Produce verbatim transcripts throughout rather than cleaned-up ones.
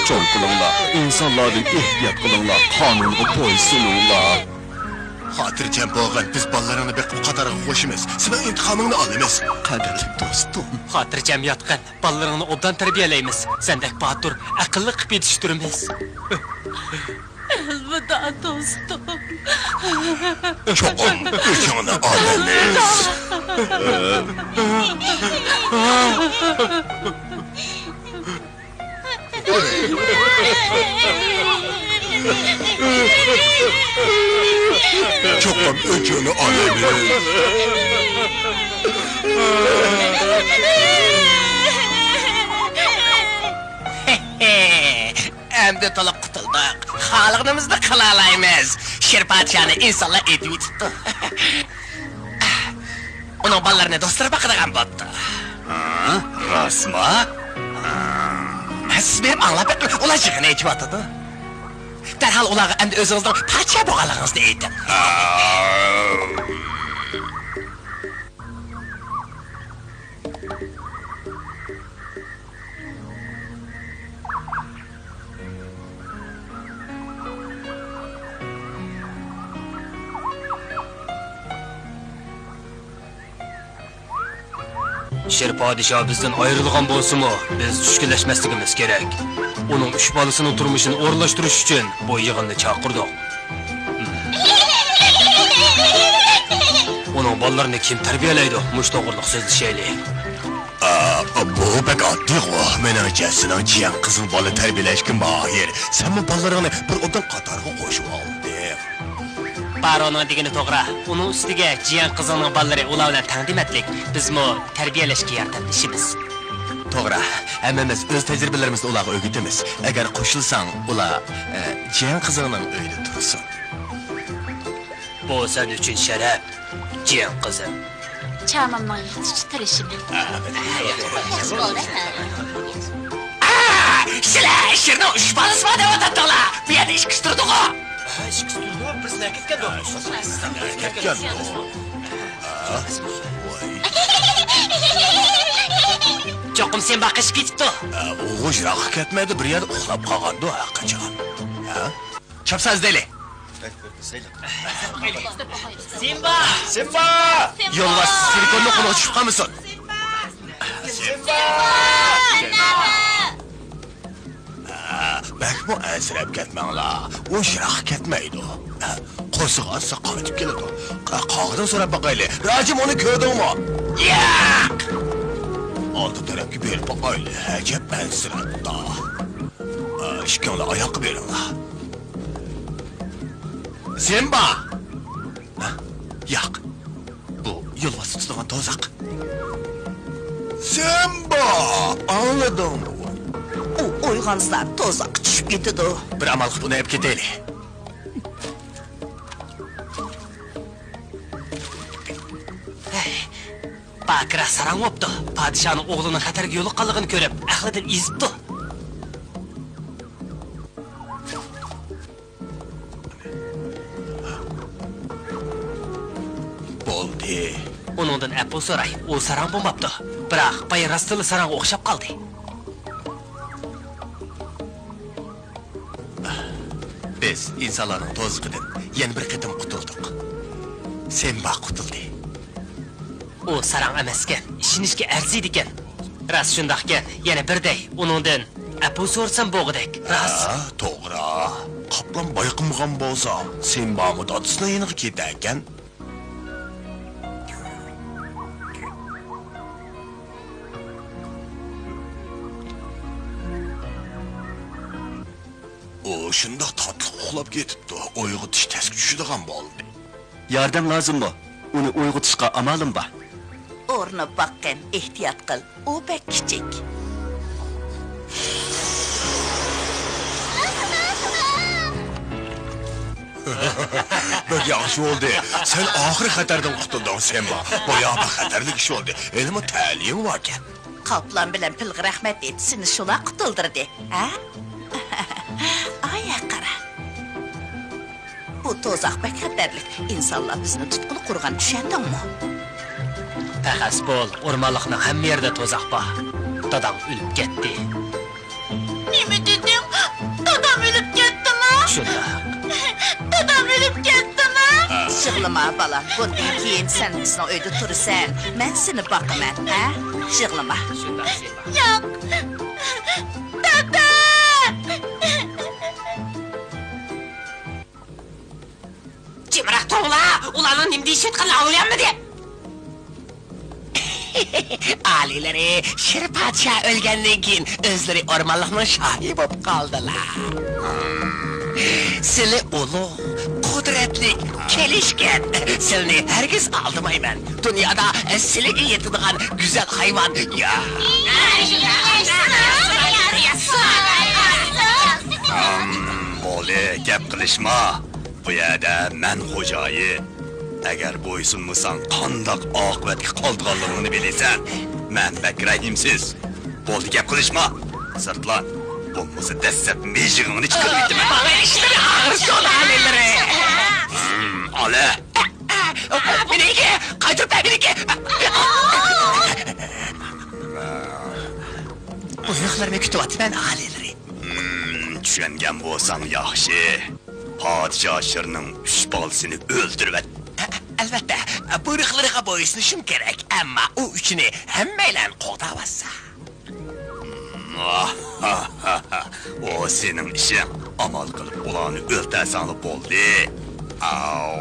چوڭ قىلىڭلار، ئىنسانلاردىن ئېھتىيات قىلىڭلار، قانۇنغا بويسۇنۇڭلار. خاتىرجەم بولغىن، بىز بالىلىرىڭنى بېقىپ قاتارغا قوشىمىز. سېنىڭ ئىنتىقامىڭنى ئالىمىز. قەدىرلىك دوستۇم. خاتىرجەم ياتقىن، بالىلىرىڭنى ئوبدان تەربىيەلەيمىز. سەندەك باتۇر، ئەقىللىق قىلىپ يېتىشتۈرىمىز. ئەلۋىدا، دوستۇم. چوقۇم ئۆچۈڭنى ئالىمىز. چوقۇم ئۆچۈڭنى ئالىمىز. ئەمدى تولۇق قۇتۇلدۇق. خالىغىنىمىزنى قىلالايمىز. شىر پادىشاھنى ئىنسانلار ئېتىۋېتىپتۇ. ئۇنىڭ بالىلىرىنى دوستلىرى باقىدىغان بوپتۇ. ھە؟ راستمۇ؟ ھە، سىز بېرىپ ئاڭلاپ بېقىڭ، ئۇلار يىغىن ئېيتىۋاتىدۇ. دەرھال ئۇلارغا ئەمدى ئۆزىڭىزنىڭ پادىشاھ بولغانلىقىڭىزنى ئېيتىڭ. شىر پادىشاھ بىزدىن ئايرىلغان بولسىمۇ، بىز چۈشكۈنلەشمەسلىكىمىز كېرەك. ئۇنىڭ ئۈچ بالىسىنىڭ تۇرمۇشىنى ئورۇنلاشتۇرۇش ئۈچۈن بۇ يىغىننى چاقىردۇق. ئۇنىڭ بالىلىرىنى كىم تەربىيەلەيدۇ؟ مۇشۇ توغرىلىق سۆزلىشەيلى. ئا، بۇ بەك ئاددىيغۇ. مېنىڭچە، سېنىڭ جىيەن قىزىڭ بالا تەربىيەلەشكە ماھىر. سەنمۇ بالىلىرىڭنى بىر ئوبدان قاتارغا قوشۇۋالدىڭ. بارونىڭ دېگىنى توغرا. ئۇنىڭ ئۈستىگە جىيەن قىزىڭنىڭ بالىلىرى ئۇلار بىلەن تەڭ دېمەتلىك. بىزمۇ تەربىيەلەشكە ياردەملىشىمىز. توغرا. ھەممىمىز ئۆز تەجرىبىلىرىمىزنى ئۇلارغا ئۆگىتىمىز. ئەگەر قوشۇلساڭ، ئۇلار، ئە، جىيەن قىزىڭنىڭ ئۆيىدە تۇرسۇن. بۇ سەن ئۈچۈن شەرەپ، جىيەن قىزىم. چامامنىڭ يېتىشىچە تىرىشىمەن. ئا، سىلەر شىرنىڭ ئۈچ بالىسى بار دەۋاتاتتىڭلار. بۇ يەردە ئىككىسى تۇرىدىغۇ. ھە، ئىككىسى تۇرىدۇ. بىز نەگە كەتكەندۇ؟ كەتكەندۇ. چوقۇم سىمبا قېچىپ كېتىپتۇ. ئا، ئۇ يىراققا كەتمەيدۇ، بىر يەردە ئۇخلاپ قالغاندۇ، ھە، قاچان؟ ھە؟ چاپسان ئىزدەيلى. سىمبا! سىمبا! يولۋاس سىلىكوننىڭ قولىغا چۈشۈپ قالمىسۇن. سىمبا! ھە، بەكمۇ ئەنسىرەپ كەتمەڭلار. ئۇ يىراققا كەتمەيدۇ. ھە، قورسىقى ئاچسا قايتىپ كېلىدۇ. قا-، قاغىدىن سوراپ باقايلى. راجىم، ئۇنى كۆردۈڭمۇ؟ ياق! ئالدى تەرەپكە بېرىپ باقايلى. ئەجەب ئەنسىرەپتۇ. ئىككىڭلار ئاياققا بېرىڭلار. سىمبا! ياق. بۇ يولۋاس تۇتىدىغان تۇزاق. سىمبا! ئاڭلىدىڭمۇ؟ ئۇ ئويغانسا تۇزاققا چۈشۈپ كېتىدۇ. بىر ئامال قىلىپ ئۇنى ئېلىپ كېتەيلى. ھەي، باكىرا ساراڭ بوپتۇ. پادىشاھنىڭ ئوغلىنىڭ خەتەرگە يولۇققانلىقىنى كۆرۈپ، ئەقلىدىن ئېزىپتۇ. بولدى. ئۇنىڭدىن ئەپۇ سوراي، ئۇ ساراڭ بولماپتۇ. بىراق، بايا راستتىنلا ساراڭغا ئوخشاپ قالدى. بىز ئىنسانلارنىڭ تۇزىقىدىن يەنە بىر قېتىم قۇتۇلدۇق. سىمبا قۇتۇلدى. ئۇ ساراڭ ئەمەسكەن، ئىشىنىشكە ئەرزىيدىكەن. راست شۇنداقكەن، يەنە بىر دەي، ئۇنىڭدىن ئەپۇ سورىسام بوغۇدەك، راست. ھە، توغرا. قاپلان بايقىمىغان بولسا، سىمبامۇ دادىسىنىڭ يېنىغا كېتەركەن. ئۇ شۇنداق تاتلىق ئۇخلاپ كېتىپتۇ، ئويغىتىش تەسكە چۈشىدىغان بولدى. ياردەم لازىممۇ؟ ئۇنى ئويغىتىشقا ئامالىم بار. ئۇرۇنۇپ باققىن، ئېھتىيات قىل، ئۇ بەك كىچىك. بەك ياخشى بولدى. سەن ئاخىرى خەتەردىن قۇتۇلدۇڭ، سىمبا. بۇ يا بەك خەتەرلىك ئىش بولدى. ھېلىمۇ تەلىيىڭ باركەن. قاپلان بىلەن پىلغا رەھمەت ئېيت، سېنى شۇلار قۇتۇلدۇردى، ھە؟ ئايا قارا. بۇ تۇزاق بەك خەتەرلىك. ئىنسانلار بىزنى تۇتقىلى قۇرغان، چۈشەندىڭمۇ؟ پەخەس بول، ئورمانلىقنىڭ ھەممە يېرىدە تۇزاق بار. داداڭ ئۆلۈپ كەتتى. نېمە دېدىڭ؟ يىغلىما، بالام، بۇندىن كېيىن سەن بىزنىڭ ئۆيدە تۇرىسەن، مەن سېنى باقىمەن، ھە؟ يىغلىما. ياق! دادا! جىمراق تۇرۇڭلار! ئۇلارنىڭ نېمە دېيىشىۋاتقىنىنى ئاڭلىيالمىدىم. ئالىيلىرى، شىر پادىشاھ ئۆلگەندىن كېيىن ئۆزلىرى ئورمانلىقنىڭ شاھى بولۇپ قالدىلا. سىلى ئۇلۇغ، قۇدرەتلىك، كېلىشكەن. سىلىنى ھەرگىز ئالدىمايمەن. دۇنيادا سىلىگە يېتىدىغان گۈزەل ھايۋان يوق. بولدى، گەپ قىلىشما. بۇ يەردە مەن خوجايىن. ئەگەر بويسۇنمىساڭ، قانداق ئاقىۋەتكە قالىدىغانلىقىڭنى بىلىسەن. مەن بەك رەھىمسىز. بولدى، گەپ قىلىشما. سىرتلان. بولمىسا دەسسەپ مىجىقىڭنى چىقىرىۋېتىمەن. بالا ئىشلىرى ئاغرىسۇن، ئالىيلىرى. ھىم، ئالە. مېنىڭكى، قايتۇرۇپ بەر مېنىڭكى. بۇيرۇقلىرىمنى كۈتۈۋاتىمەن، ئالىيلىرى. ھىم، چۈشەنگەن بولساڭ ياخشى. پادىشاھ شىرنىڭ ئۈچ بالىسىنى ئۆلتۈرۈۋەت. ئە-، ئەلۋەتتە، بۇيرۇقلىرىغا بويسۇنۇشۇم كېرەك، ئەمما ئۇ ئۈچىنى ھەممەيلەن قوغداۋاتسا. ئۇ سېنىڭ ئىشىڭ. ئامال قىلىپ ئۇلارنى ئۆلتۈرسەڭلا بولدى. ئاۋ.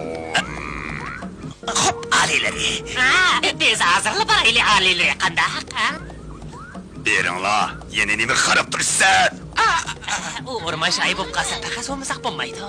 خوپ، ئالىيلىرى. ھە، بىز ھازىرلا بارايلى، ئالىيلىرى. قانداق، ھە؟ بېرىڭلار، يەنە نېمە قاراپ تۇرىسىز؟ ئۇ ئورمان شاھى بولۇپ قالسا، پەخەس بولمىساق بولمايدۇ.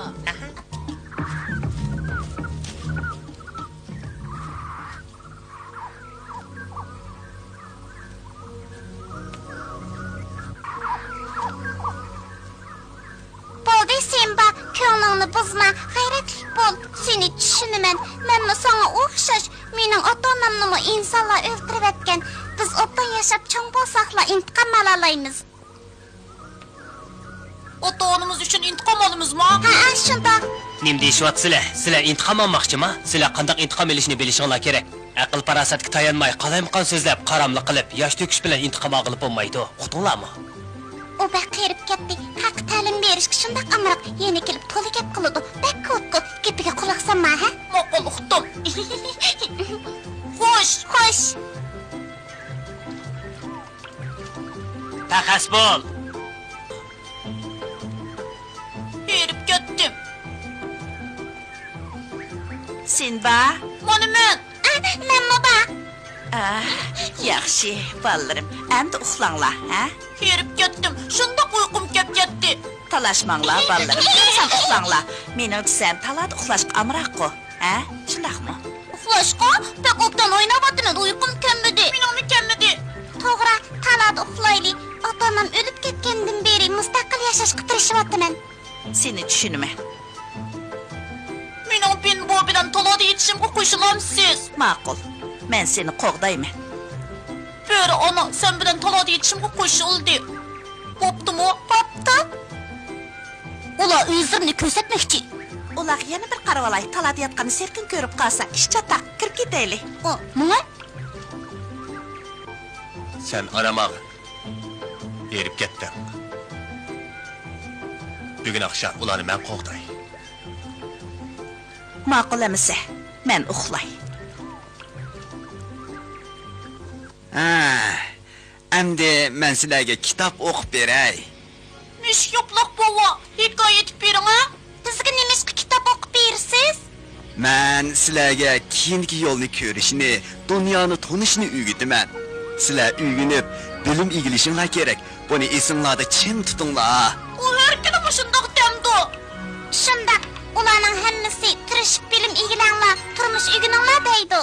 بولدى، سىمبا، كۆڭلۈڭنى بۇزما، غەيرەتلىك بول. سېنى چۈشىنىمەن. مەنمۇ ساڭا ئوخشاش. مېنىڭ ئاتا-ئانامنىمۇ ئىنسانلار ئۆلتۈرۈۋەتكەن. بىز ئوبدان ياشاپ چوڭ بولساقلا ئىنتىقام ئالالايمىز. ئاتا-ئانىمىز ئۈچۈن ئىنتىقام ئالىمىزمۇ؟ ھەئە، شۇنداق. نېمە دېيىشىۋاتىسىلەر؟ سىلەر ئىنتىقام ئالماقچىمۇ؟ سىلەر قانداق ئىنتىقام ئېلىشنى بىلىشىڭلار كېرەك. ئەقىل-پاراسەتكە تايانماي، قالايمىقان سۆزلەپ، قاراملىق قىلىپ، ياش تۆكۈش بىلەن ئىنتىقام ئالغىلى بولمايدۇ. ئۇقتۇڭلارمۇ؟ ئۇ بەك قېرىپ كەتتى. ھەققىي تەلىم بېرىشكە شۇنداق ئامراق، يەنە كېلىپ تولا گەپ قىلىدۇ. بەك كوتكو، گېپىگە قۇلاق سالما، ھە؟ ماقۇل، ئۇقتۇم. خوش! خوش! پەخەس بول! ھېرىپ كەتتىم. سىمبا. مانا مەن. ئە، مەنمۇ بار. ئە، ياخشى، بالىلىرىم. ئەمدى ئۇخلاڭلار، ھە؟ ھېرىپ كەتتىم. شۇنداق ئۇيقۇم كەپ كەتتى. تالاشماڭلار، بالىلىرىم. قارىسام ئۇخلاڭلار. مېنىڭچە سەن تالادا ئۇخلاشقا ئامراققۇ. ھە؟ شۇنداقمۇ؟ ئۇخلاشقا؟ بەك ئوبدان ئويناۋاتىمەن، ئۇيقۇم كەلمىدى. مېنىڭمۇ كەلمىدى. توغرا، تالادا ئۇخلايلى. ئاتا-ئانام ئۆلۈپ كەتكەندىن بېرى مۇستەقىل ياشاشقا تىرىشىۋاتىمەن. سېنى چۈشىنىمەن. مېنىڭ بىمبو بىلەن تالادا يېتىشىمغا قوشۇلامسىز؟ ماقۇل، مەن سېنى قوغدايمەن. بۆرە ئانا سەن بىلەن تالادا يېتىشىمغا قوشۇلدى. بوپتۇمۇ؟ بوپتۇ. ئۇلار ئۆزلىرىنى كۆرسەتمەكچى. ئۇلارغا يەنە بىر قارىۋالاي، تالادا ياتقان سېرىقىنى كۆرۈپ قالسا، ئىش چاتاق، كىرىپ كېتەيلى. ئۇ، ماڭا. سەن ئارام ئال. ھېرىپ كەتتىڭ. بۈگۈن ئاخشام ئۇلارنى مەن قوغداي. ماقۇل ئەمىسە، مەن ئۇخلاي. ھە، ئەمدى مەن سىلەرگە كىتاب ئوقۇپ بېرەي. مۈشۈك ياپىلاق بوۋا، ھېكايە ئېيتىپ بېرىڭە. بىزگە نېمىشقا كىتاب ئوقۇپ بېرىسىز؟ مەن سىلەرگە كېيىنكى يولنى كۆرۈشنى، دۇنيانى تونۇشنى ئۆگىتىمەن. سىلەر ئۆگىنىپ، بىلىم ئىگىلىشىڭلار كېرەك. بۇنى ئېسىڭلاردا چىڭ تۇتۇڭلار. ئۇ ھەر كۈنى مۇشۇنداق دەمدۇ. شۇنداق، ئۇلارنىڭ ھەممىسى تىرىشىپ بىلىم ئىگىلەڭلار، تۇرمۇش ئۆگىنىڭلار دەيدۇ.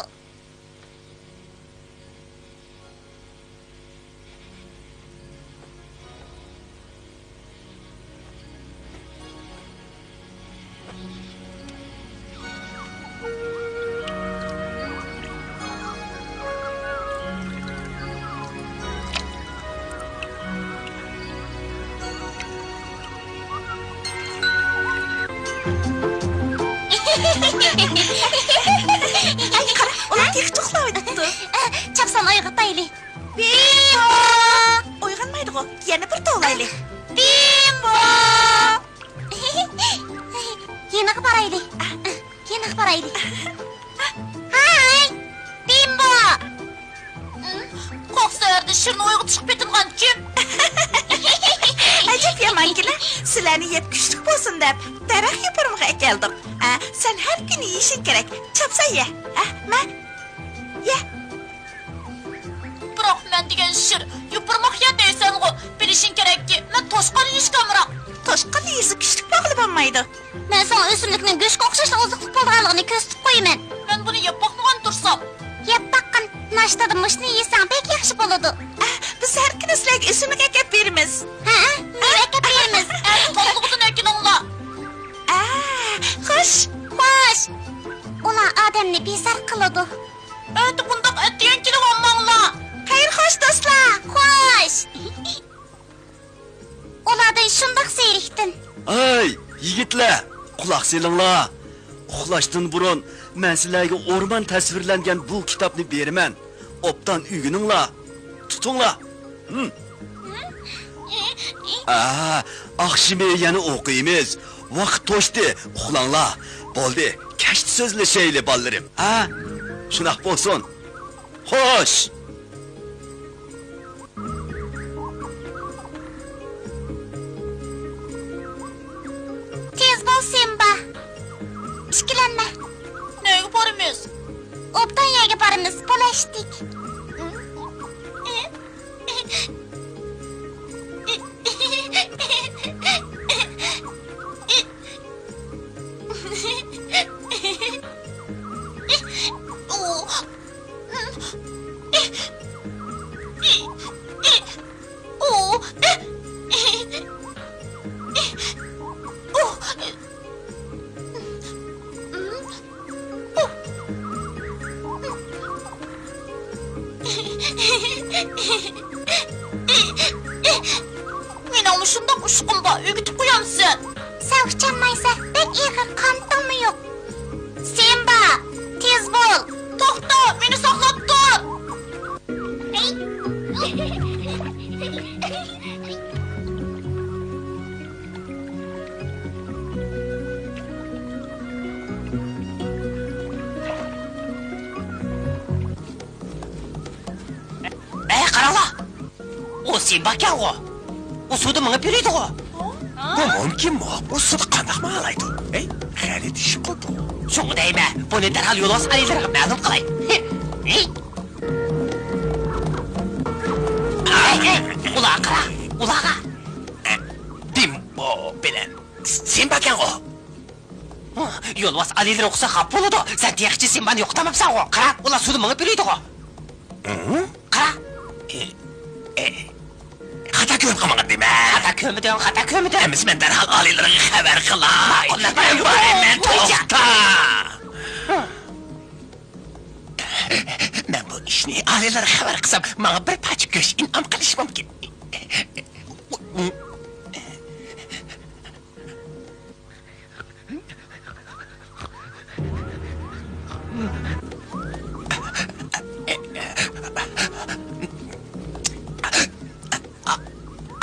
ئاي، قارا، ئۇلار تېخىچە ئۇخلاۋېتىپتۇ. چاپسان ئويغىتايلى. بىمبو! ئويغانمايدىغۇ، يەنە بىر توۋلايلى. بىمبو! يېنىغا بارايلى. يېنىغا بارايلى. ھاي، بىمبو! قاق سەھەردە شىرنى ئويغىتىشقا پېتىنغان كىم؟ ئەجەب يامانكىنە، سىلەرنى يەپ كۈچلۈك بولسۇن دەپ، دەرەخ يوپۇرمىقى ئەكەلدۇق. ئە، سەن ھەر كۈنى يېيىشىڭ كېرەك. چاپسان يە. ھە، مە. يە. بىراق مەن دېگەن شىر، يوپۇرماق يە دەيسەنغۇ. بىلىشىڭ كېرەككى، مەن توشقان يېيىشكە ئامراق. توشقان يېسە كۈچلۈك بولغىلى بولمايدۇ. مەن ساڭا ئۆسۈملۈكنىڭ گۆشكە ئوخشاشلا ئوزۇقلۇق بولىدىغانلىقىنى كۆرسىتىپ قويىمەن. مەن بۇنى يەپ باقمىغان تۇرسام. يەپ باققىن، ناشتىدا مۇشۇنى يېسەڭ بەك ياخشى بولىدۇ. ئە، بىز ھەر كۈنى سىلەرگە ئۆسۈملۈك ئەكەپ بېرىمىز. ھە، مېۋە ئەكەپ بېرىمىز. ئە، تولغۇزۇن ئەكېلىڭلار. ئە، خوش. خوش. ئۇلار ئادەمنى بىزار قىلىدۇ. ئەتە بۇنداق ئەتىگەن كېلىۋالماڭلار. خەير خوش، دوستلار. خوش. ئۇلاردىن شۇنداق زېرىكتىم. ئەي، يىگىتلەر، قۇلاق سېلىڭلار! ئۇخلاشتىن بۇرۇن مەن سىلەرگە ئورمان تەسۋىرلەنگەن بۇ كىتابنى بېرىمەن. ئوبدان ئۆگىنىڭلار. تۇتۇڭلار. ھىم. ئا، ئاخشىمى يەنە ئوقۇيمىز. ۋاقىت توشتى، ئۇخلاڭلار. بولدى، كەچتە سۆزلىشەيلى، بالىلىرىم. ھە؟ شۇنداق بولسۇن. خوش! تېز بول، سىمبا! ئىككىلەنمە! نەگە بارىمىز؟ ئوبدان يەرگە بارىمىز، پۇل ئەشتىك. مېنىڭمۇ شۇنداق ئۇچقۇم بار، ئۆگىتىپ قويامسەن؟ سەن ئۇچالمايسەن، بەك ئېغىر، قانىتىڭمۇ يوق. سىمبا، تېز بول! توختا، مېنى ساقلاپ تۇر! ئەي، قاراڭلار! ئۇ سىمباكەنغۇ! ئۇ سۇدا مېڭىپ يۈرىدىغۇ! بۇ مۇمكىنمۇ؟ ئۇ سۇدا قانداق ماڭالايدۇ؟ ھەي، غەلىتە ئىش قىلدىڭ. شۇڭا دەيمەن، بۇنى دەرھال يولۋاس ئالىيلىرىغا مەلۇم قىلاي. ھېي! ئەي، ئەي، ئۇلارغا قارا، ئۇلارغا! بىمبو بىلەن سىمباكەنغۇ! يولۋاس ئالىيلىرى ئۇقسا خاپا بولىدۇ. سەن تېخىچە سىمبانى يوقىتالماپسەنغۇ. قارا، ئۇلار سۇدا مېڭىپ يۈرىدىغۇ. ھە؟ قارا. ئى، ئى، خاتا كۆرۈپ قالمىغىن دېمە. خاتا كۆرمىدىڭ، خاتا كۆرمىدىڭ. ئەمىسە مەن دەرھال ئالىيلىرىغا خەۋەر قىلاي. مەن بارىمەن، توختا. مەن بۇ ئىشنى ئالىيلىرىغا خەۋەر قىلسام، ماڭا بىر پارچە گۆش ئىنئام قىلىشى مۇمكىن.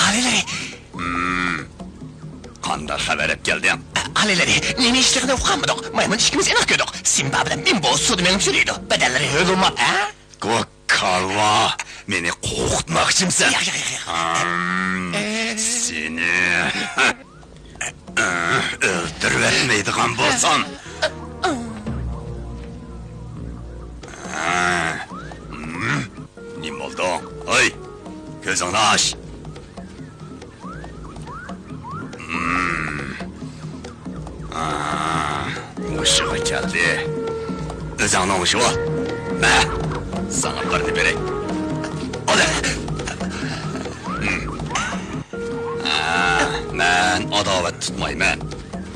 ئالىيلىرى. ھىم. قانداق خەۋەر ئەپ كەلدىڭ؟ ئالىيلىرى، نېمە ئىشلىقىنى ئۇقالمىدۇق. مايمۇن ئىككىمىز ئېنىق كۆردۇق. سىمبا بىلەن بىمبو سۇدا مېڭىپ يۈرىدۇ. بەدەنلىرى ھۆل بولماپ، ھە؟ كالۋا، مېنى قورقۇتماقچىمسەن؟ ياق، ياق، ياق، ياق. ھىم، سېنى ئۆلتۈرۈۋەتمەيدىغان بولسام. ھىم، نېمە بولدۇڭ؟ ھەي، كۆزۈڭنى ئاچ. ھىم. ئا، ھوشىغا كەلدى. ئۆزۈڭنىڭ ھوشى بول. مە، ساڭا بىرنى بېرەي. ئال. ھىم. ئا، مەن ئاداۋەت تۇتمايمەن.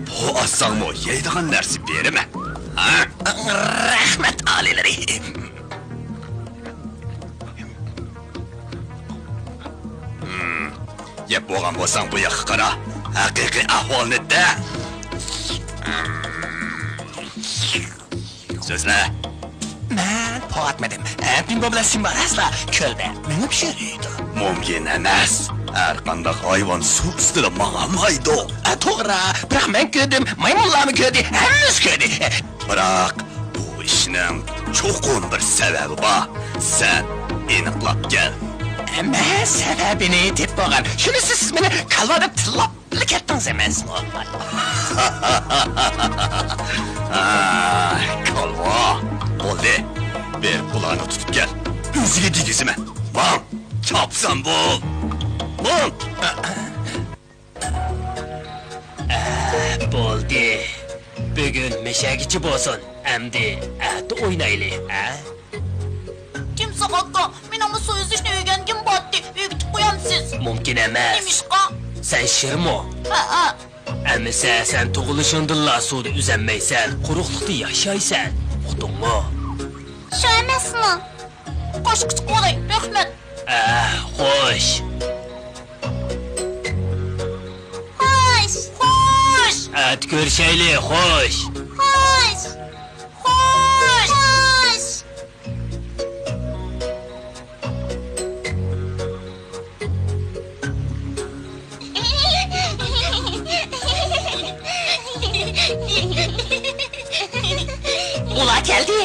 بوغۇپ ئالساڭمۇ يەيدىغان نەرسە بېرىمەن. ھە؟ رەھمەت، ئالىيلىرى. ھىم. يەپ بولغان بولساڭ بۇ ياققا قارا. ھەقىقىي ئەھۋالنى دە. سۆزلە. مەن پوۋاتمىدىم. بىمبو بىلەن سىمبا راسلا كۆلدە مېڭىپ يۈرىدۇ. مۇمكىن ئەمەس. ھەر قانداق ھايۋان سۇ ئۈستىدە ماڭالمايدۇ. ئە، توغرا. بىراق مەن كۆردۈم، مايمۇنلارمۇ كۆردى، ھەممىسى كۆردى. بىراق، بۇ ئىشنىڭ چوقۇم بىر سەۋەبى بار. سەن ئېنىقلاپ كەل. مەن سەۋەبىنى تېپىپ بولغان. شۇنىسى سىز مېنى كالۋا دەپ تىللاپلا كەتتىڭىز ئەمەسمۇ؟ ھا، كالۋا. بولدى. بېرىپ ئۇلارنى تۇتۇپ كەل. ئۆزىگە دېگۈزىمەن. ماڭ! چاپسان بول! ماڭ! ئە، بولدى. بۈگۈن مەشەگىچە بولسۇن. ئەمدى ئەتە ئوينايلى، ھە؟ تىمساھ ئاكا، مېنىڭمۇ سۇ ئۈزۈشنى ئۆگەنگۈم بارتتى. ئۆگىتىپ قويامسىز؟ مۇمكىن ئەمەس. نېمىشقا؟ سەن شىرمۇ؟ ھەئە. ئەمىسە سەن تۇغۇلۇشۇڭدىنلا سۇدا ئۈزەلمەيسەن، قۇرۇقلۇقتا ياشايسەن. ئۇقتۇڭمۇ؟ شۇ ئەمەسمۇ؟ قوشقا چىقىۋالاي، رەھمەت. ئە، خوش. خوش. خوش. ئەتە كۆرۈشەيلى، خوش. خوش. خوش. خوش. ئۇلار كەلدى.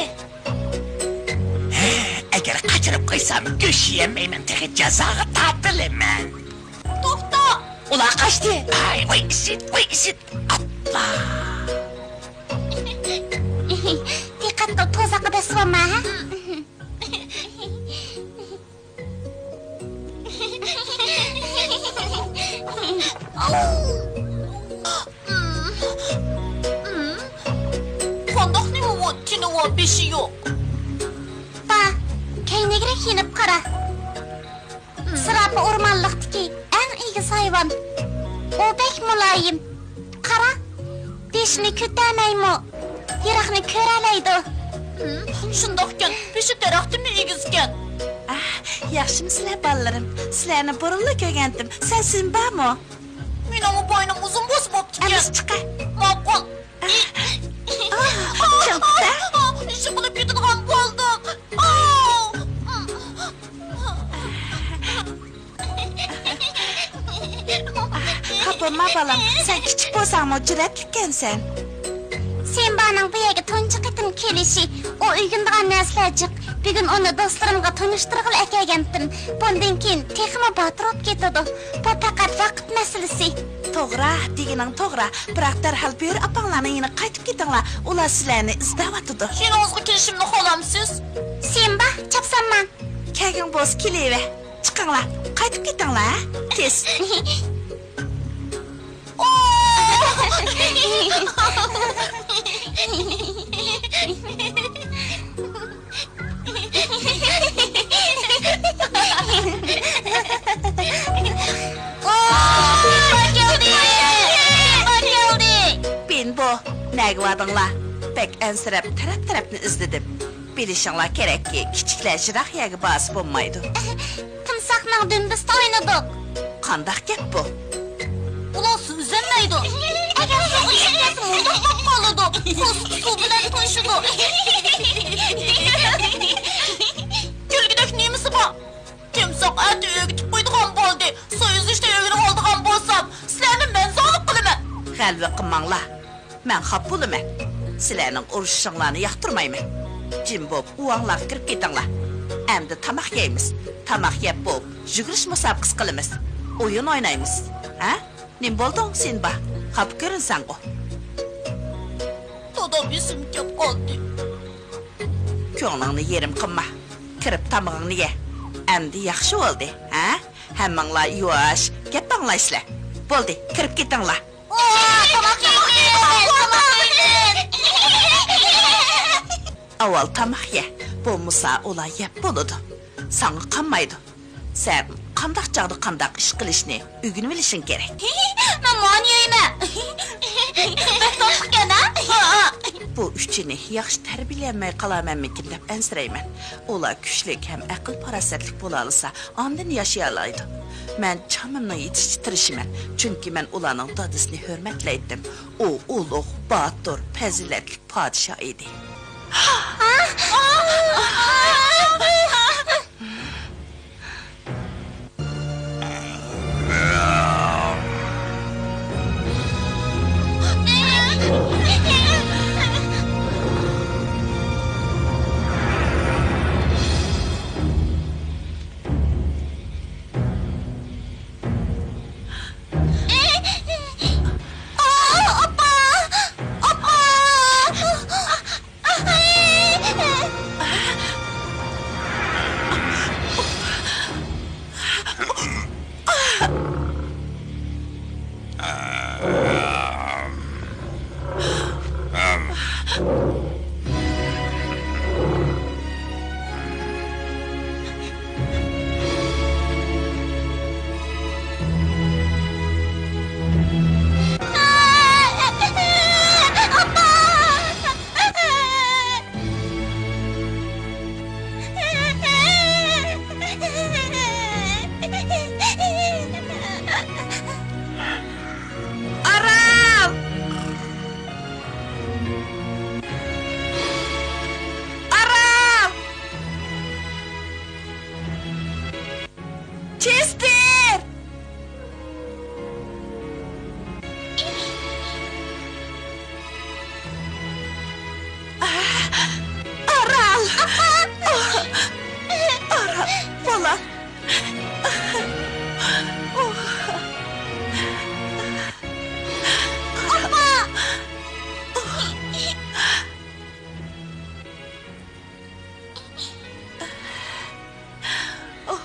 ئەگەر قاچۇرۇپ قويسام، گۆش يېيەلمەيمەن، تېخى جازاغا تارتىلىمەن. توختا! ئۇلار قاچتى. ئاي، ۋاي ئىشىت، ۋاي ئىشىت. ئاپپا! دىققەت قىل، توزاققا دەسسىۋالما، ھە؟ قانداق نېمە ئۇ؟ تېنى بار، بېشى يوق. با، كەينىگىرەك يېنىپ قارا. زىراپا ئورمانلىقتىكى ئەڭ ئېگىز ھايۋان. ئۇ بەك مۇلايىم. قارا، بېشىنى كۆتەرمەيمۇ، يىراقنى كۆرەلەيدۇ. ھىم، شۇنداقكەن، بېشى دەرەختىنمۇ ئېگىزكەن. ئاھ، ياخشىمۇسىلەر بالىلىرىم؟ سىلەرنى بۇرۇنلا كۆرگەنتىم. سەن سىمبامۇ؟ مېنىڭمۇ بوينۇم ئۇزۇن بولسا بوپتىكەن. ئەمىسە چىقە. ماقۇل. ئاھ، ئاھ، توختا. ئىشقىلىپ يېتىدىغان بولدۇم. ئاھ. خاپا بولما بالام، سەن كىچىك بولساڭمۇ جۈرئەتلىككەنسەن. سىمبانىڭ بۇ يەرگە تۇنجى قېتىم كېلىشى، ئۇ ئۆگىنىدىغان نەرسىلەر جىق. بۈگۈن ئۇنى دوستلىرىمغا تونۇشتۇرغىلى ئەكەلگەنتىم. بۇندىن كېيىن تېخىمۇ باتۇر بولۇپ كېتىدۇ. بۇ پەقەت ۋاقىت مەسىلىسى. توغرا، دېگىنىڭ توغرا. بىراق دەرھال بۆرە ئاپاڭلارنىڭ يېنىغا قايتىپ كېتىڭلار. ئۇلار سىلەرنى ئىزدەۋاتىدۇ. يېنىڭىزغا كېلىشىمنى خالامسىز؟ سىمبا، چاپسان ماڭ. كەلگۈڭ بولسا كېلىۋەر. چىقىڭلار، قايتىپ كېتىڭلار، ھە؟ تېز. بىمبو، نەگە باردىڭلار؟ بەك ئەنسىرەپ، تەرەپ-تەرەپنى ئىزدىدىم. بىلىشىڭلار كېرەككى، كىچىكلەر يىراق يەرگە بارسا بولمايدۇ. تىمساھنىڭ دۈمبىسىدە ئوينىدۇق. قانداق گەپ بۇ؟ ئۇلار سۇ ئۈزەلمەيدۇ. ئەگەر سۇغا چۈشۈپ كەتسە، مۇنداق بولۇپ قالىدۇ. قورسىقى سۇ بىلەن توشىدۇ. كۈلگۈدەك نېمىسى بار؟ تىمساھ ئەتە ئۆگىتىپ قويىدىغان بولدى. سۇ ئۈزۈشنى ئۆگىنىۋالىدىغان بولسام، سىلەرنى مەن زالىم قىلىمەن. غەلۋە قىلماڭلار. مەن خاپا بولىمەن. سىلەرنىڭ ئۇرۇشۇشۇڭلارنى ياقتۇرمايمەن. جىم بولۇپ ئۇۋاڭلارغا كىرىپ كېتىڭلار. ئەمدى تاماق يەيمىز. تاماق يەپ بولۇپ، يۈگۈرۈش مۇسابىقىسى قىلىمىز. ئويۇن ئوينايمىز. ھە؟ نېمە بولدۇڭ، سىمبا؟ خاپا كۆرۈنسەڭغۇ. دادام ئېسىمگە كەپ قالدى. كۆڭلۈڭنى يېرىم قىلما. كىرىپ تامىقىڭنى يە. ئەمدى ياخشى بولدى، ھە؟ ھەممىڭلار يۇۋاش، گەپ ئاڭلايسىلەر. بولدى، كىرىپ كېتىڭلار. ئاۋۋال تاماق يە، بولمىسا ئۇلار يەپ بولىدۇ. ساڭا قانمايدۇ. سەن قانداق چاغدا قانداق ئىش قىلىشنى ئۆگىنىۋېلىشىڭ كېرەك. مەن مانى يەيمەن. بەك تاتلىقكەن، ھە؟ بۇ ئۈچىنى ياخشى تەربىيەلىيەلمەي قالارمەنمىكىن دەپ ئەنسىرەيمەن. ئۇلار كۈچلۈك ھەم ئەقىل-پاراسەتلىك بولالىسا، ئاندىن ياشىيالايدۇ. مەن چامىمنىڭ يېتىشىچە تىرىشىمەن، چۈنكى مەن ئۇلارنىڭ دادىسىنى ھۆرمەتلەيتتىم. ئۇ ئۇلۇغ، باتۇر، پەزىلەتلىك پادىشاھ ئىدى. ئارال! ئارال، بالام! ئۇھ،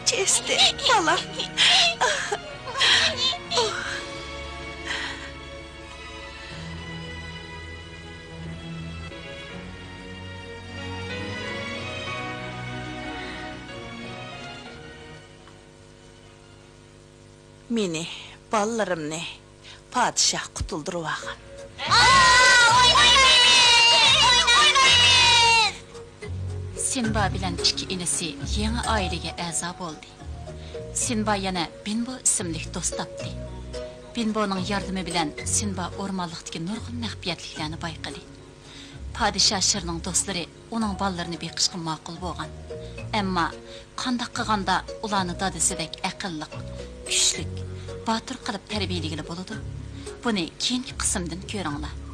چېستى، بالام. مېنى، بالىلىرىمنى پادىشاھ قۇتۇلدۇرۇۋالغان. سىنبا بىلەن ئىككى ئىنىسى يېڭى ئائىلىگە ئەزا بولدى. سىنبا يەنە بىنبو ئىسىملىك دوست تاپتى. بىنبونىڭ ياردىمى بىلەن سىنبا ئورمانلىقتىكى نۇرغۇن مەخپىيەتلىكلەرنى بايقىدى. پادىشاھ شىرنىڭ دوستلىرى ئۇنىڭ بالىلىرىنى بېقىشقا ماقۇل بولغان. ئەمما قانداق قىلغاندا ئۇلارنى دادىسىدەك ئەقىللىق، كۈچلۈك، باتۇر قىلىپ تەربىيەلىگىلى بولىدۇ؟ بۇنى كېيىنكى قىسىمدىن كۆرۈڭلار.